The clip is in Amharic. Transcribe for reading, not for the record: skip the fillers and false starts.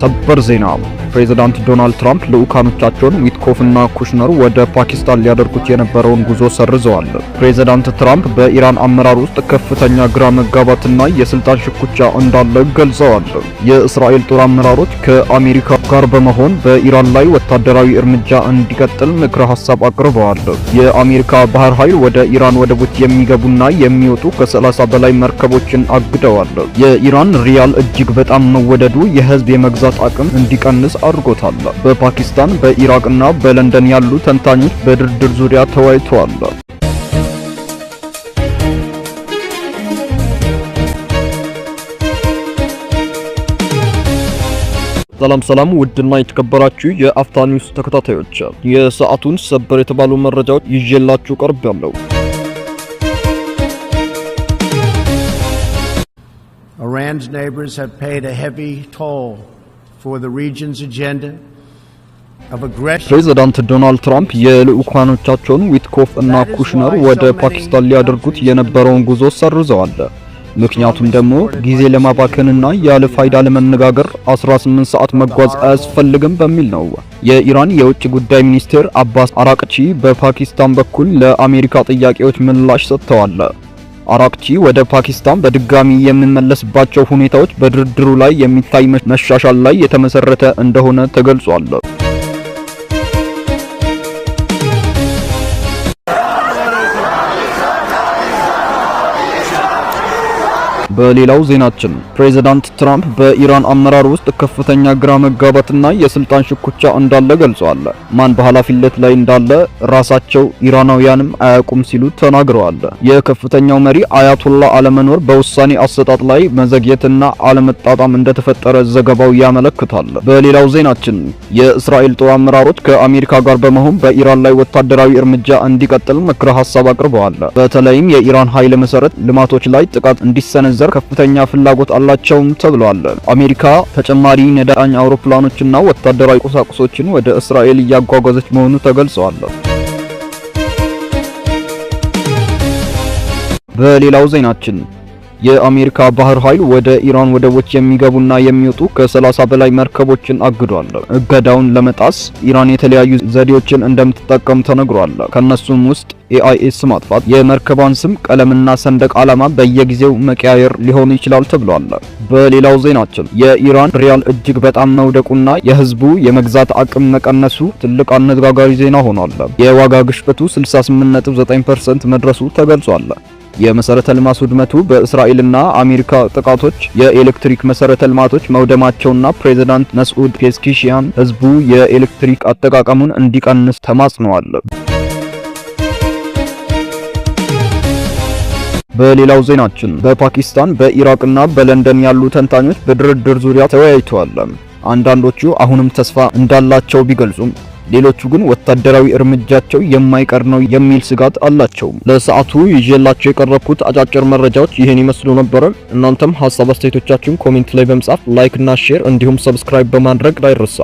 ሰበር ዜና! ፕሬዝዳንት ዶናልድ ትራምፕ ልዑካኖቻቸውን ዊትኮፍ እና ኩሽነር ወደ ፓኪስታን ሊያደርጉት የነበረውን ጉዞ ሰርዘዋል። ፕሬዝዳንት ትራምፕ በኢራን አመራር ውስጥ ከፍተኛ ግራ መጋባትና የስልጣን ሽኩቻ እንዳለ ገልጸዋል። የእስራኤል ጦር አመራሮች ከአሜሪካ ጋር በመሆን በኢራን ላይ ወታደራዊ እርምጃ እንዲቀጥል ምክረ ሀሳብ አቅርበዋል። የአሜሪካ ባህር ኃይል ወደ ኢራን ወደቦች የሚገቡና የሚወጡ ከ30 በላይ መርከቦችን አግደዋል። የኢራን ሪያል እጅግ በጣም መወደዱ የህዝብ የመግዛት አቅም እንዲቀንስ አድርጎታል። በፓኪስታን፣ በኢራቅና በለንደን ያሉ ተንታኞች በድርድር ዙሪያ ተወያይተዋል። ሰላም ሰላም፣ ውድና የተከበራችሁ የአፍታ ኒውስ ተከታታዮች፣ የሰዓቱን ሰበር የተባሉ መረጃዎች ይዤላችሁ ቀርቤያለሁ። Iran's neighbors have paid a heavy toll for the region's agenda of aggression. ፕሬዝዳንት ዶናልድ ትራምፕ የልዑካኖቻቸውን ዊትኮፍ እና ኩሽነር ወደ ፓኪስታን ሊያደርጉት የነበረውን ጉዞ ሰርዘዋል። ምክንያቱም ደግሞ ጊዜ ለማባከንና ያለ ፋይዳ ለመነጋገር 18 ሰዓት መጓዝ አያስፈልግም በሚል ነው። የኢራን የውጭ ጉዳይ ሚኒስቴር አባስ አራቅቺ በፓኪስታን በኩል ለአሜሪካ ጥያቄዎች ምላሽ ሰጥተዋል። አራቅቺ ወደ ፓኪስታን በድጋሚ የሚመለስባቸው ሁኔታዎች በድርድሩ ላይ የሚታይ መሻሻል ላይ የተመሰረተ እንደሆነ ተገልጿል። በሌላው ዜናችን ፕሬዝዳንት ትራምፕ በኢራን አመራር ውስጥ ከፍተኛ ግራ መጋባትና የስልጣን ሽኩቻ እንዳለ ገልጸዋል። ማን በኃላፊነት ላይ እንዳለ ራሳቸው ኢራናውያንም አያውቁም ሲሉ ተናግረዋል። የከፍተኛው መሪ አያቶላ አለመኖር በውሳኔ አሰጣጥ ላይ መዘግየትና አለመጣጣም እንደተፈጠረ ዘገባው ያመለክታል። በሌላው ዜናችን የእስራኤል ጦር አመራሮች ከአሜሪካ ጋር በመሆን በኢራን ላይ ወታደራዊ እርምጃ እንዲቀጥል ምክረ ሀሳብ አቅርበዋል። በተለይም የኢራን ኃይል መሰረተ ልማቶች ላይ ጥቃት እንዲሰነዘር ከፍተኛ ፍላጎት አላቸውም ተብሏል። አሜሪካ ተጨማሪ ነዳኝ አውሮፕላኖችና ወታደራዊ ቁሳቁሶችን ወደ እስራኤል እያጓጓዘች መሆኑ ተገልጿል። በሌላው ዜናችን የአሜሪካ ባህር ኃይል ወደ ኢራን ወደቦች የሚገቡና የሚወጡ ከ30 በላይ መርከቦችን አግዷል። እገዳውን ለመጣስ ኢራን የተለያዩ ዘዴዎችን እንደምትጠቀም ተነግሯል። ከነሱም ውስጥ AIS ማጥፋት፣ የመርከቧን ስም፣ ቀለምና ሰንደቅ ዓላማ በየጊዜው መቀያየር ሊሆን ይችላል ተብሏል። በሌላው ዜናችን የኢራን ሪያል እጅግ በጣም መውደቁና የህዝቡ የመግዛት አቅም መቀነሱ ትልቅ አነጋጋሪ ዜና ሆኗል። የዋጋ ግሽበቱ 68.9% መድረሱ ተገልጿል። የመሰረተ ልማት ውድመቱ በእስራኤልና አሜሪካ ጥቃቶች የኤሌክትሪክ መሰረተ ልማቶች መውደማቸውና ፕሬዝዳንት መስዑድ ፔዜሽኪያን ህዝቡ የኤሌክትሪክ አጠቃቀሙን እንዲቀንስ ተማጽነዋል። በሌላው ዜናችን በፓኪስታን፣ በኢራቅና በለንደን ያሉ ተንታኞች በድርድር ዙሪያ ተወያይተዋል። አንዳንዶቹ አሁንም ተስፋ እንዳላቸው ቢገልጹም ሌሎቹ ግን ወታደራዊ እርምጃቸው የማይቀር ነው የሚል ስጋት አላቸው። ለሰዓቱ ይዤላችሁ የቀረብኩት አጫጭር መረጃዎች ይህን ይመስሉ ነበር። እናንተም ሀሳብ አስተያየቶቻችሁን comment ላይ በመጻፍ like እና share እንዲሁም subscribe በማድረግ አይረሳ።